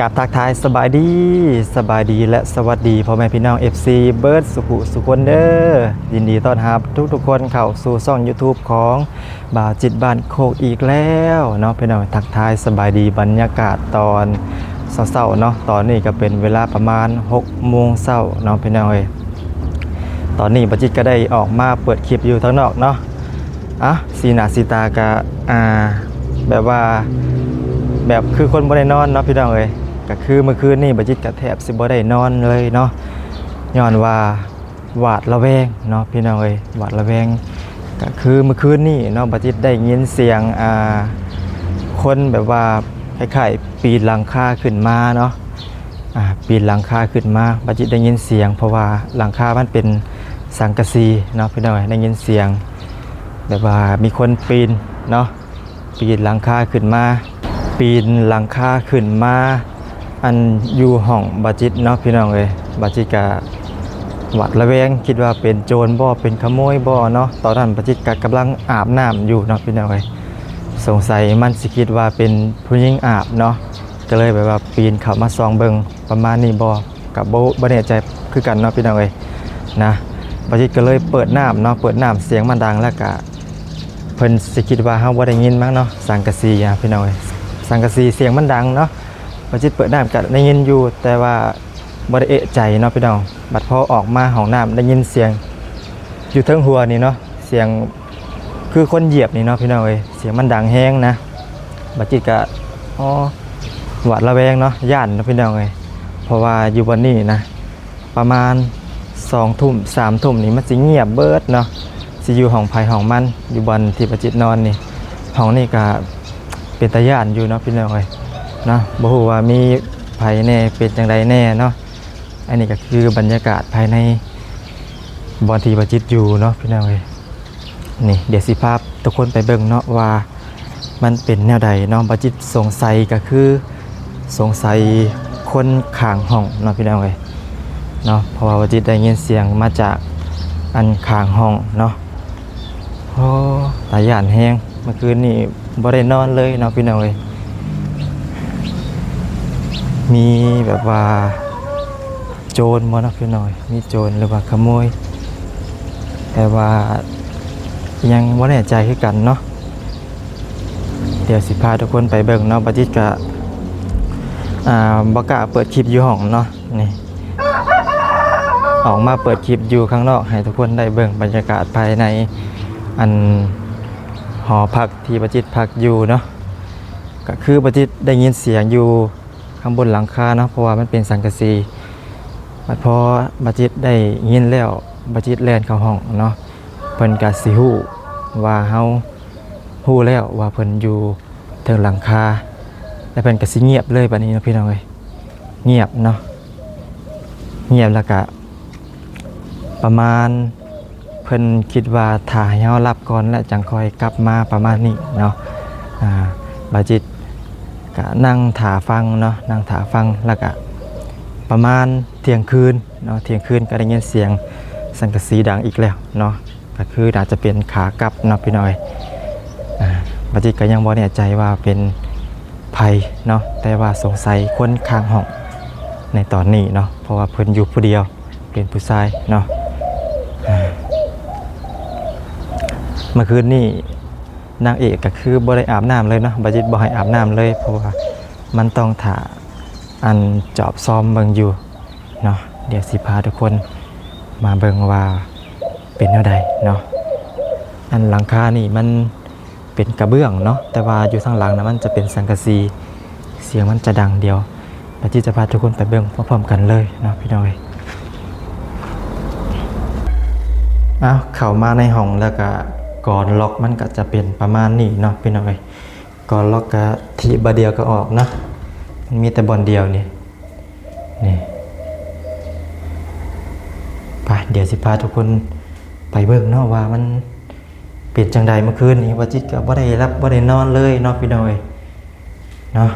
ກາບທັກທາຍສະບາຍດີ, ສະບາຍດີ ແລະ ສະຫວັດດີພໍ່ແມ່ພີ່ນ້ອງ ເອັຟຊີ ເບິດສຸຂູສຸຄົນເດີ້. ຍິນດີຕ້ອນຮັບທຸກໆຄົນເຂົ້າສູ່ຊ່ອງ YouTube ຂອງບ່າວຈິດບ້ານໂຄກອີກແລ້ວເນາະພີ່ນ້ອງ. ທັກທາຍສະບາຍດີບັນຍາກາດຕອນເຊົ້າໆເນາະ. ຕອນນີ້ກໍເປັນເວລາປະມານຫົກໂມງເຊົ້າເນາະພີ່ນ້ອງເອີຍ. ຕອນນີ້ບ່າວຈິດກໍໄດ້ອອກມາເປີດຄລິບຢູ່ທາງນອກເນາະ. ອ່ະ ສີໜ້າສີຕາກະ ອ່າ ແບບວ່າ ແບບຄືຄົນບໍ່ໄດ້ນອນເນາະພີ່ນ້ອງເອີຍ. ກະຄືມື້ຄືນນີ້ບ່າວຈິດກະແທບຊິບໍ່ໄດ້ນອນເລີຍເນາະ ຍ້ອນວ່າຫວາດລະແວງເນາະພີ່ນ້ອງເອີຍ, ຫວາດລະແວງ. ກະຄືມື້ຄືນນີ້ເນາະ ບ່າວຈິດໄດ້ຍິນສຽງ ອ່າ ຄົນແບບວ່າຄ້າຍໆປີນຫຼັງຄາຂຶ້ນມາເນາະ. ອ່າ ປີນຫຼັງຄາຂຶ້ນມາ ບ່າວຈິດໄດ້ຍິນສຽງ ເພາະວ່າຫຼັງຄາມັນເປັນສັງກະສີເນາະພີ່ນ້ອງເອີຍ. ໄດ້ຍິນສຽງແບບວ່າມີຄົນປີນເນາະ ປີນຫຼັງຄາຂຶ້ນມາ ປີນຫຼັງຄາຂຶ້ນມາ ອັນຢູ່ຫ້ອງບ່າວຈິດເນາະພີ່ນ້ອງເອີຍ. ບ່າວຈິດກະຫວາດລະແວງ ຄິດວ່າເປັນໂຈນບໍ່ ເປັນຂະໂມຍບໍ່ເນາະ. ຕອນນັ້ນບ່າວຈິດກະກຳລັງອາບນ້ຳຢູ່ເນາະພີ່ນ້ອງເອີຍ. ສົງໄສມັນຊິຄິດວ່າເປັນຜູ້ຍິງອາບເນາະ ກໍເລີຍແບບວ່າປີນເຂົ້າມາສ່ອງເບິ່ງປະມານນີ້ບໍ່ ກໍບໍ່ ບໍ່ແນ່ໃຈຄືກັນເນາະພີ່ນ້ອງເອີຍນະ. ບ່າວຈິດກໍເລີຍເປີດນ້ຳເນາະ ເປີດນ້ຳ ສຽງມັນດັງ ແລ້ວກະເພິ່ນຊິຄິດວ່າເຮົາບໍ່ໄດ້ຍິນມັ້ງເນາະ ສັງກະສີນະພີ່ນ້ອງເອີຍ. ສັງກະສີສຽງມັນດັງເນາະ ບ່າວຈິດເປີດນ້ຳກໍໄດ້ຍິນຢູ່ ແຕ່ວ່າບໍ່ໄດ້ເອະໃຈເນາະພີ່ນ້ອງ. ບັດພໍອອກມາຫ້ອງນ້ຳໄດ້ຍິນສຽງຢູ່ເທິງຫົວນີ້ເນາະ ສຽງ ຄືຄົນຢຽບນີ້ເນາະພີ່ນ້ອງເອີຍ. ສຽງມັນດັງແຮງນະ ບ່າວຈິດກະ ອໍ ຫວາດລະແວງເນາະ ຢ້ານເນາະພີ່ນ້ອງເອີຍ. ເພາະວ່າຢູ່ບ່ອນນີ້ນະ ປະມານສອງທຸ່ມ ສາມທຸ່ມນີ້ມັນຊິງຽບເບິດເນາະ ຊິຢູ່ຫ້ອງໃຜຫ້ອງມັນ. ຢູ່ບ່ອນທີ່ບ່າວຈິດນອນນີ້ ຫ້ອງນີ້ກະເປັນຕາຢ້ານຢູ່ເນາະພີ່ນ້ອງເອີຍເນາະ. ບໍ່ຮູ້ວ່າມີໃຜແດ່ ເປັນຈັ່ງໃດແດ່ເນາະ. ອັນນີ້ກໍຄືບັນຍາກາດພາຍໃນບ່ອນທີ່ບ່າວຈິດຢູ່ເນາະພີ່ນ້ອງເອີຍ. ນີ້ ດຽວຊິພາທຸກຄົນໄປເບິ່ງເນາະວ່າມັນເປັນແນວໃດເນາະ. ບ່າວຈິດສົງໄສກໍຄືສົງໄສຄົນຂ້າງຫ້ອງເນາະພີ່ນ້ອງເອີຍເນາະ ເພາະວ່າບ່າວຈິດໄດ້ຍິນສຽງມາຈາກອັນຂ້າງຫ້ອງເນາະ. ໂອ້ ຕາຢ້ານແຮງ ເມື່ອຄືນນີ້ບໍ່ໄດ້ນອນເລີຍເນາະພີ່ນ້ອງເອີຍ. ມີແບບວ່າ ໂຈນບໍ່ເນາະພີ່ນ້ອງ ມີໂຈນ ຫຼືວ່າຂະໂມຍ ແຕ່ວ່າຍັງບໍ່ແນ່ໃຈຄືກັນເນາະ. ດຽວຊິພາທຸກຄົນໄປເບິ່ງເນາະ. ບ່າວຈິດກະ ອ່າ ບໍ່ກ້າເປີດຄລິບຢູ່ຫ້ອງເນາະ. ນີ້ ອອກມາເປີດຄລິບຢູ່ຂ້າງນອກ ໃຫ້ທຸກຄົນໄດ້ເບິ່ງບັນຍາກາດພາຍໃນ ອັນ ຫໍພັກທີ່ບ່າວຈິດພັກຢູ່ເນາະ. ກະຄືບ່າວຈິດໄດ້ຍິນສຽງຢູ່ ຂ້າງບົນຫຼັງຄາເນາະ ເພາະວ່າມັນເປັນສັງກະສີ. ບັດພໍບ່າວຈິດໄດ້ຍິນແລ້ວ ບ່າວຈິດແລ່ນເຂົ້າຫ້ອງເນາະ ເພິ່ນກະຊິຮູ້ວ່າເຮົາຮູ້ແລ້ວວ່າເພິ່ນຢູ່ເທິງຫຼັງຄາ ແລ້ວເພິ່ນກະຊິງຽບເລີຍບາດນີ້ເນາະພີ່ນ້ອງເອີຍ. ງຽບເນາະ ງຽບແລ້ວກະ ປະມານ ເພິ່ນຄິດວ່າຖ້າໃຫ້ເຮົາຫຼັບກ່ອນແລ້ວຈັ່ງຄ່ອຍກັບມາ ປະມານນີ້ເນາະ. ອ່າ ບ່າວຈິດກະນັ່ງຖ້າຟັງເນາະ ນັ່ງຖ້າຟັງ ແລ້ວກະປະມານທ່ຽງຄືນເນາະ ທ່ຽງຄືນກໍໄດ້ຍິນສຽງສັງກະສີດັງອີກແລ້ວເນາະ. ກໍຄືໜ້າຈະເປັນຂາກັບເນາະພີ່ນ້ອງເອີຍ. ອ່າ ບ່າວຈິດກໍຍັງບໍ່ແນ່ໃຈວ່າເປັນໃຜເນາະ ແຕ່ວ່າສົງໄສຄົນຂ້າງຫ້ອງໃນຕອນນີ້ເນາະ ເພາະວ່າເພິ່ນຢູ່ຜູ້ດຽວ ເປັນຜູ້ຊາຍເນາະ. ອ່າ ເມື່ອຄືນນີ້ນາງເອກກໍຄືບໍ່ໄດ້ອາບນ້ຳເລີຍເນາະ ບ່າວຈິດບໍ່ໃຫ້ອາບນ້ຳເລີຍ ເພາະວ່າມັນຕ້ອງຖ້າອັນຈອບຊອມເບິ່ງຢູ່ເນາະ. ດຽວຊິພາທຸກຄົນມາເບິ່ງວ່າເປັນແນວໃດເນາະ. ອັນຫຼັງຄານີ້ມັນ ເປັນກະເບື້ອງເນາະ ແຕ່ວ່າຢູ່ທາງຫຼັງນະມັນຈະເປັນສັງກະສີ ສຽງມັນຈະດັງ. ດຽວບ່າວຈິດຈະພາທຸກຄົນໄປເບິ່ງພ້ອມໆກັນເລີຍເນາະພີ່ນ້ອງເອີຍ. ເອົາ ເຂົ້າມາໃນຫ້ອງແລ້ວກະກອນລັອກມັນກະຈະເປັນປະມານນີ້ເນາະພີ່ນ້ອງເອີຍ. ກອນລັອກກະຖີບບາດດຽວກະອອກເນາະ ມັນມີແຕ່ບ່ອນດຽວນີ້ ນີ້ ໄປ ດຽວຊິພາທຸກຄົນໄປເບິ່ງເນາະວ່າມັນ ເປັນຈັ່ງໃດ ເມື່ອຄືນນີ້ບ່າວຈິດກໍບໍ່ໄດ້ຫຼັບບໍ່ໄດ້ນອນເລີຍເນາະພີ່ນ້ອງເອີຍເນາະ.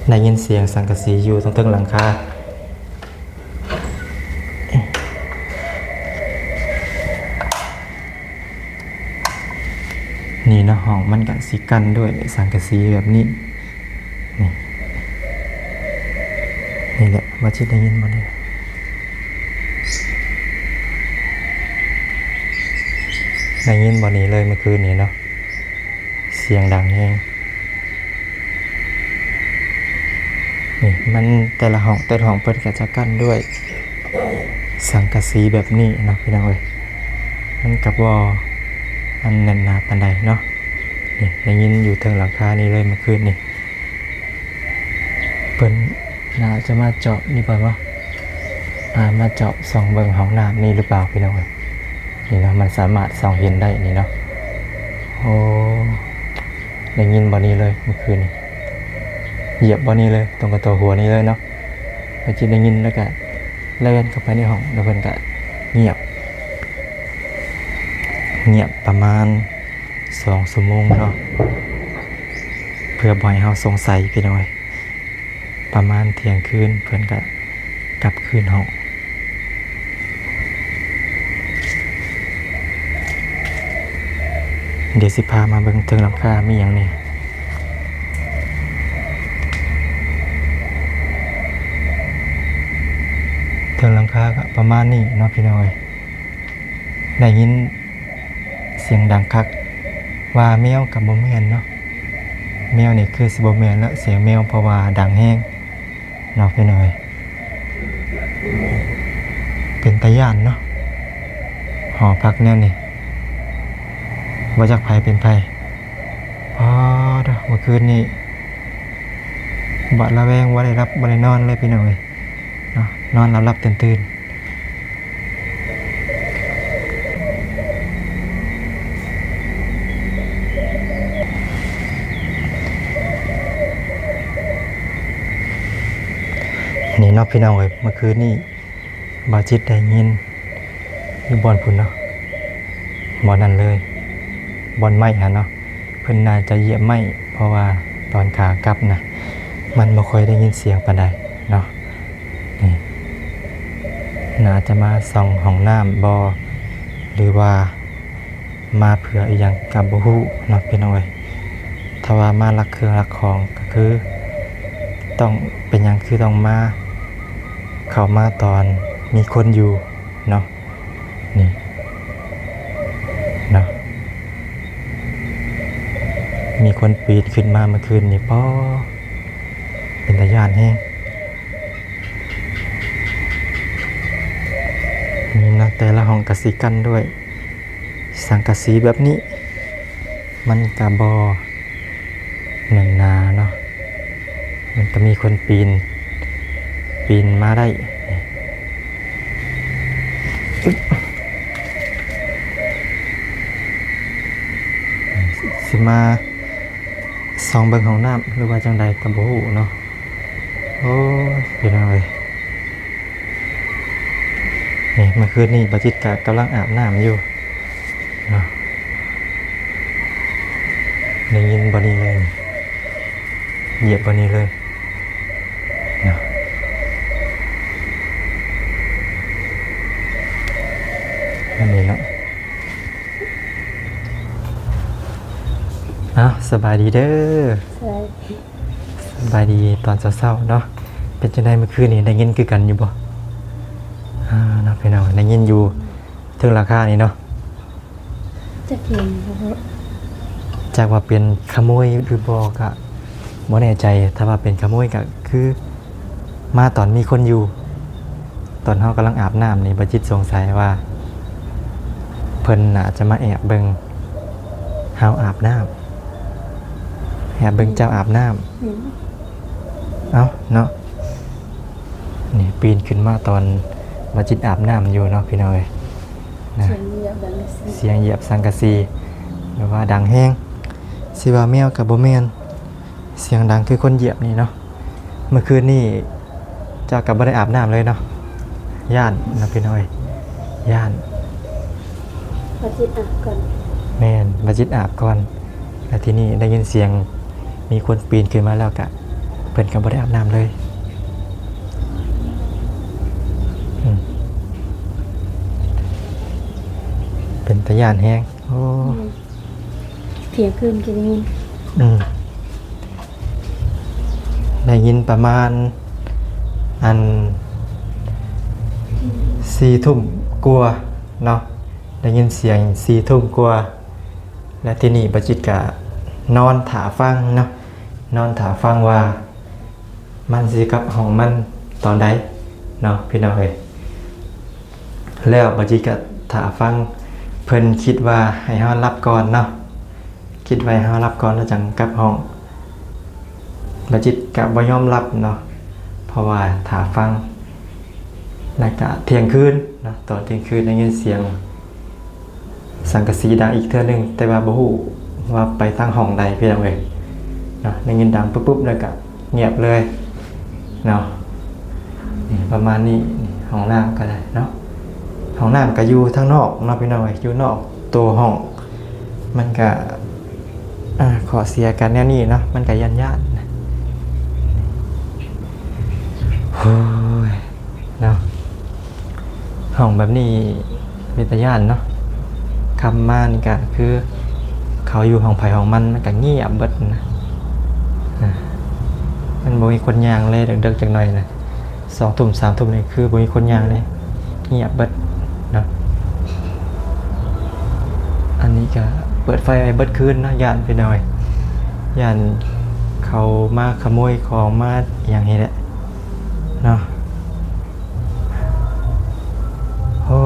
ໄດ້ຍິນສຽງສັງກະສີຢູ່ເທິງໆຫຼັງຄາ. ເ ນີ້ເນາະ ຫ້ອງມັນກະຊິກັ້ນດ້ວຍສັງກະສີແບບນີ້ ນີ້ ນີ້ແຫຼະ ບໍ່ຈິດໄດ້ຍິນບໍ່ນີ້ ໄດ້ຍິນບໍ່ນີ້ເລີຍ ເມື່ອຄືນນີ້ເນາະ ສຽງດັງແຮງ. ນີ້ມັນແຕ່ລະຫ້ອງ ແຕ່ລະຫ້ອງເພິ່ນກະຈະກັ້ນດ້ວຍສັງກະສີແບບນີ້ເນາະ ພີ່ນ້ອງເອີຍ ມັນກະບໍ່ອັນແໜ້ນໜາປານໃດເນາະ. ນີ້ໄດ້ຍິນຢູ່ເທິງຫຼັງຄານີ້ເລີຍ ເມື່ອຄືນນີ້ ເພິ່ນໜ້າຈະມາເຈາະນີ້ ເພິ່ນວ່າ ອ່າ ມາເຈາະສ່ອງເບິ່ງຫ້ອງນ້ຳນີ້ຫຼືເປົ່າ ພີ່ນ້ອງເອີຍ. ນີ້ເນາະ ມັນສາມາດສ່ອງເຫັນໄດ້ນີ້ເນາະ. ໂອ້ ໄດ້ຍິນບ່ອນນີ້ເລີຍ ເມື່ອຄືນນີ້ ຢຽບບ່ອນນີ້ເລີຍ ຕົງກະຕົວຫົວນີ້ເລີຍເນາະ. ໄປຈິດໄດ້ຍິນ ແລ້ວກະແລ່ນເຂົ້າໄປໃນຫ້ອງ ແລ້ວເພິ່ນກະງຽບ ງຽບປະມານສອງຊົ່ວໂມງເນາະ ເພື່ອບໍ່ໃຫ້ເຮົາສົງໄສ ພີ່ນ້ອງເອີຍ. ປະມານທ່ຽງຄືນ ເພິ່ນກະກັບຄືນຫ້ອງ. ດຽວຊິພາມາເບິ່ງເທິງຫຼັງຄາມີຫຍັງແດ່. ເທິງຫຼັງຄາກະປະມານນີ້ເນາະ ພີ່ນ້ອງເອີຍ. ໄດ້ຍິນສຽງດັງຄັກ ວ່າແມວກະບໍ່ແມ່ນເນາະ. ແມວນີ້ຄືຊິບໍ່ແມ່ນລະ ສຽງແມວ ເພາະວ່າດັງແຮງເນາະ ພີ່ນ້ອງເອີຍ. ເປັນຕາຢ້ານເນາະ ຫໍພັກແນວນີ້ ບໍ່ຈັກໃຜເປັນໃຜ. ອໍ ເດີ ເມື່ອຄືນນີ້ຫວາດລະແວງ ບໍ່ໄດ້ຫຼັບບໍ່ໄດ້ນອນເລີຍ ພີ່ນ້ອງເອີຍເນາະ ນອນຫຼັບໆຕື່ນໆ. ນີ້ເນາະ ພີ່ນ້ອງເອີຍ ເມື່ອຄືນນີ້ບ່າວຈິດໄດ້ຍິນຢູ່ບ່ອນພຸ້ນເນາະ ບ່ອນນັ້ນເລີຍ ບ່ອນໄມ້ຫັ້ນເນາະ. ເພິ່ນໜ້າຈະຢຽບໄມ້ ເພາະວ່າຕອນຂາກັບນະ ມັນບໍ່ຄ່ອຍໄດ້ຍິນສຽງປານໃດເນາະ. ນີ້ໜ້າຈະມາສ່ອງຫ້ອງນ້ຳບໍ ຫຼືວ່າມາເພື່ອອີ່ຫຍັງກະບໍ່ຮູ້ເນາະ ພີ່ນ້ອງເອີຍ. ຖ້າວ່າມາລັກເຄື່ອງລັກຂອງກະຄືຕ້ອງ ເປັນຫຍັງຄືຕ້ອງມາ ເຂົ້າມາຕອນມີຄົນຢູ່ເນາະ. ນີ້ເນາະ ມີຄົນປີນຂຶ້ນມາເມື່ອຄືນນີ້ ປໍ ເປັນຕາຢ້ານແຮງ. ນີ້ເນາະ ແຕ່ລະຫ້ອງກະຊິກັ້ນດ້ວຍສັງກະສີແບບນີ້ ມັນກະບໍ່ແໜ້ນໜາເນາະ ມັນກະມີຄົນປີນ ປີນມາໄດ້. ຊິມາສ່ອງເບິ່ງຫ້ອງນ້ຳ ຫຼືວ່າຈັ່ງໃດກະບໍ່ຮູ້ເນາະ. ໂອ້ຍ ພີ່ນ້ອງເອີຍ ນີ້ ເມື່ອຄືນນີ້ບ່າວຈິດກະກຳລັງອາບນ້ຳຢູ່ເນາະ. ໄດ້ຍິນບ່ອນນີ້ເລີຍ ຢຽບບ່ອນນີ້ເລີຍເນາະ ອັນນີ້ເນາະ. ເອົ້າ ສະບາຍດີເດີ ສະບາຍດີ ສະບາຍດີຕອນເຊົ້າໆເນາະ. ເປັນຈັ່ງໃດເມື່ອຄືນນີ້ ໄດ້ຍິນຄືກັນຢູ່ບໍ່? ອ່າ ເນາະ ພີ່ນ້ອງ ໄດ້ຍິນຢູ່ເທິງຫຼັງຄານີ້ເນາະ. ຈັກເຫັນບໍ່ ຈັກວ່າເປັນຂະໂມຍຫຼືບໍ່ກະບໍ່ແນ່ໃຈ. ຖ້າວ່າເປັນຂະໂມຍກະຄືມາຕອນມີຄົນຢູ່ ຕອນເຮົາກຳລັງອາບນ້ຳນີ້ ບ່າວຈິດສົງໄສວ່າເພິ່ນໜ້າຈະມາແອບເບິ່ງເຮົາອາບນ້ຳ ແອບເບິ່ງເຈົ້າອາບນ້ຳ. ເອົ້າ ເນາະ ນີ້ປີນຂຶ້ນມາຕອນບ່າວຈິດອາບນ້ຳຢູ່ເນາະ ພີ່ນ້ອງເອີຍ. ນະ ສຽງຢຽບສັງກະສີ ສຽງຢຽບສັງກະສີ ແບບວ່າດັງແຮງ ຊິວ່າແມວກະບໍ່ແມ່ນ ສຽງດັງຄືຄົນຢຽບນີ້ເນາະ. ເມື່ອຄືນນີ້ເຈົ້າກະບໍ່ໄດ້ອາບນ້ຳເລີຍເນາະ ຢ້ານເນາະ ພີ່ນ້ອງເອີຍ ຢ້ານ. ບ່າວຈິດອາບກ່ອນ ແມ່ນ ບ່າວຈິດອາບກ່ອນ ແລ້ວທີນີ້ໄດ້ຍິນສຽງ ມີຄົນປີນຂຶ້ນມາແລ້ວກະ ເພິ່ນກະບໍ່ໄດ້ອາບນ້ຳເລີຍ. ອືມ ເປັນຕາຢ້ານແຮງ ໂອ້. ອືມ ທ່ຽງຄືນກໍໄດ້ຍິນ ອືມ ໄດ້ຍິນປະມານ ອັນ ສີ່ທຸ່ມກວ່າເນາະ ໄດ້ຍິນສຽງສີ່ທຸ່ມກວ່າ ແລະ ທີນີ້ບໍ່ຈິດກະນອນຖ້າຟັງເນາະ ນອນຖ້າຟັງວ່າ ມັນຊິກັບຫ້ອງມັນຕອນໃດເນາະ ພີ່ນ້ອງເອີຍ. ແລ້ວບາຈິດກະຖ້າຟັງ ເພິ່ນຄິດວ່າໃຫ້ເຮົາຫຼັບກ່ອນເນາະ ຄິດວ່າໃຫ້ເຮົາຫຼັບກ່ອນແລ້ວຈັ່ງກັບຫ້ອງ. ບາຈິດກະບໍ່ຍອມຫຼັບເນາະ ເພາະວ່າຖ້າຟັງ ແລ້ວກະທ່ຽງຄືນເນາະ ຕອນທ່ຽງຄືນໄດ້ຍິນສຽງ ສັງກະສີດັງອີກເທື່ອໜຶ່ງ ແຕ່ວ່າບໍ່ຮູ້ວ່າໄປທາງຫ້ອງໃດ ພີ່ນ້ອງເອີຍເນາະ. ໄດ້ຍິນດັງປຶບໆ ແລ້ວກະງຽບເລີຍເນາະ. ນີ້ປະມານນີ້ ຫ້ອງນ້ຳກໍໄດ້ເນາະ ຫ້ອງນ້ຳກໍຢູ່ທາງນອກເນາະ ພີ່ນ້ອງເອີຍ ຢູ່ນອກໂຕຫ້ອງ. ມັນກະ ອາ ຂໍ້ເສຍກະແນວນີ້ເນາະ ມັນກະຢ້ານໆ ໂອ້ຍ ເນາະ ຫ້ອງແບບນີ້ເປັນຕາຢ້ານເນາະ. ຄ່ຳມານີ້ກະຄືເຂົາຢູ່ຫ້ອງໃຜຫ້ອງມັນ ມັນກະງຽບເບິດນະ ອາ ມັນບໍ່ມີຄົນຍ່າງເລີຍ ເດິກໆ ຈັກໜ້ອຍນະ ສອງທຸ່ມ ສາມທຸ່ມນີ້ຄືບໍ່ມີຄົນຍ່າງເລີຍ ງຽບເບິດເນາະ. ອັນນີ້ກະເປີດໄຟໄວ້ເບິດຄືນເນາະ ຢ້ານ ພີ່ນ້ອງເອີຍ ຢ້ານເຂົາມາຂະໂມຍຂອງມາອີ່ຫຍັງນີ້ແຫຼະເນາະ. ໂອ້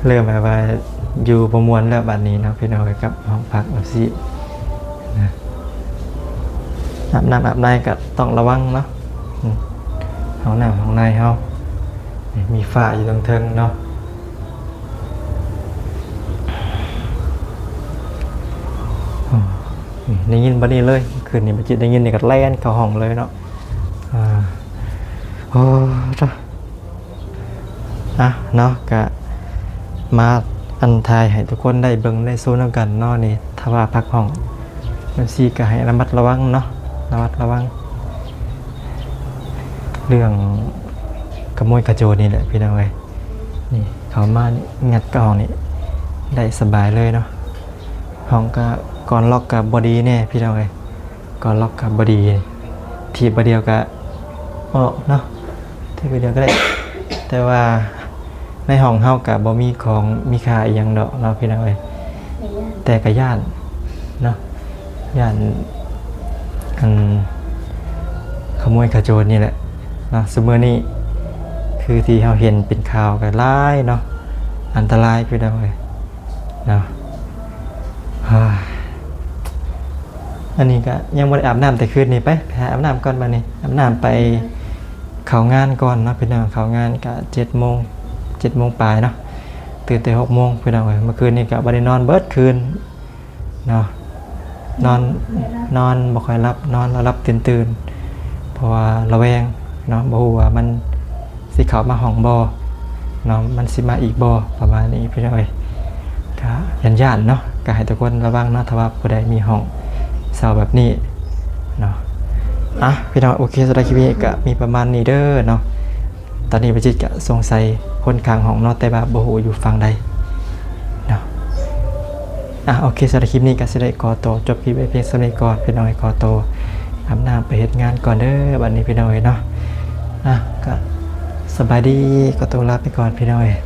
ເລີ່ມແບບວ່າຢູ່ບໍ່ມ່ວນແລ້ວບາດນີ້ເນາະ ພີ່ນ້ອງເອີຍ ກັບຫ້ອງພັກແບບຊີ້ນະ. ອາບນ້ຳອາບໃນກໍຕ້ອງລະວັງເນາະ ອືມ ຫ້ອງນ້ຳຫ້ອງໃນເຮົາ ນີ້ມີຝາຢູ່ເທິງໆ ເນາະ. ອືມ ນີ້ໄດ້ຍິນບັດນີ້ເລີຍ ຄືນນີ້ບັດຈິດໄດ້ຍິນນີ້ກໍແລ່ນເຂົ້າຫ້ອງເລີຍເນາະ. ອາ ໂອ້ ຕາ ອ່ະເນາະ ກະມາອັນຖ່າຍໃຫ້ທຸກຄົນໄດ້ເບິ່ງໄດ້ຊົມນຳກັນເນາະ. ນີ້ຖ້າວ່າພັກຫ້ອງແບບຊີ້ກະໃຫ້ລະມັດລະວັງເນາະ ລະມັດລະວັງເລື່ອງຂະໂມຍຂະໂຈນນີ້ແຫຼະ ພີ່ນ້ອງເອີຍ. ນີ້ເຂົ້າມາງັດເຂົ້າຫ້ອງນີ້ໄດ້ສະບາຍເລີຍເນາະ. ຫ້ອງກະກອນລັອກກະບໍ່ດີແດ່ ພີ່ນ້ອງເອີຍ ກອນລັອກກະບໍ່ດີ ຖີບບາດດຽວກະອອກເນາະ ຖີບບາດດຽວກະໄດ້. ແຕ່ວ່າໃນຫ້ອງເຮົາກະບໍ່ມີຂອງມີຄ່າອີ່ຫຍັງດອກເນາະ ພີ່ນ້ອງເອີຍ ແຕ່ກະຢ້ານເນາະ ຢ້ານອັນຂະໂມຍຂະໂຈນນີ້ແຫຼະເນາະ. ຊຸມມື້ນີ້ຄືທີ່ເຮົາເຫັນເປັນຂ່າວກະຫຼາຍເນາະ ອັນຕະລາຍ ພີ່ນ້ອງເອີຍ ເນາະ. ເຮີ້ຍ ອັນນີ້ກະຍັງບໍ່ໄດ້ອາບນ້ຳແຕ່ຄືນນີ້. ໄປ ໄປຫາອາບນ້ຳກ່ອນບາດນີ້ ອາບນ້ຳໄປເຂົ້າງານກ່ອນເນາະ ພີ່ນ້ອງ. ເຂົ້າງານກະເຈັດໂມງ ເຈັດໂມງປາຍເນາະ ຕື່ນແຕ່ຫົກໂມງ ພີ່ນ້ອງເອີຍ. ເມື່ອຄືນນີ້ກະບໍ່ໄດ້ນອນເບິດຄືນເນາະ ນອນ ນອນບໍ່ຄ່ອຍຫຼັບ ນອນຫຼັບໆ ຕື່ນໆ ເພາະວ່າລະແວງເນາະ ບໍ່ຮູ້ວ່າມັນ ຊິເຂົ້າມາຫ້ອງບໍ່ເນາະ ມັນຊິມາອີກບໍ່ ປະມານນີ້ ພີ່ນ້ອງເອີຍ. ກະຢ້ານໆ ເນາະ ກະໃຫ້ທຸກຄົນລະວັງເນາະ ຖ້າວ່າຜູ້ໃດມີຫ້ອງເຊົ່າແບບນີ້ເນາະ. ອ່ະ ພີ່ນ້ອງ ໂອເຄ ສຳລັບຄລິບນີ້ກະມີປະມານນີ້ເດີເນາະ. ຕອນນີ້ບາຈິດກະສົງໄສຄົນຂ້າງຫ້ອງເນາະ ແຕ່ວ່າບໍ່ຮູ້ຢູ່ຝັ່ງໃດເນາະ. ອ່ະ ໂອເຄ ສຳລັບຄລິບນີ້ກະຊິໄດ້ຂໍໂຕຈົບຄລິບໄວ້ພຽງສ່ຳນີ້ກ່ອນ ພີ່ນ້ອງເອີຍ. ຂໍໂຕອາບນ້ຳໄປເຮັດງານກ່ອນເດີ ບາດນີ້ ພີ່ນ້ອງເອີຍເນາະ. ອ່ະ ກະສະບາຍດີ ຂໍໂຕລາໄປກ່ອນ ພີ່ນ້ອງເອີຍ.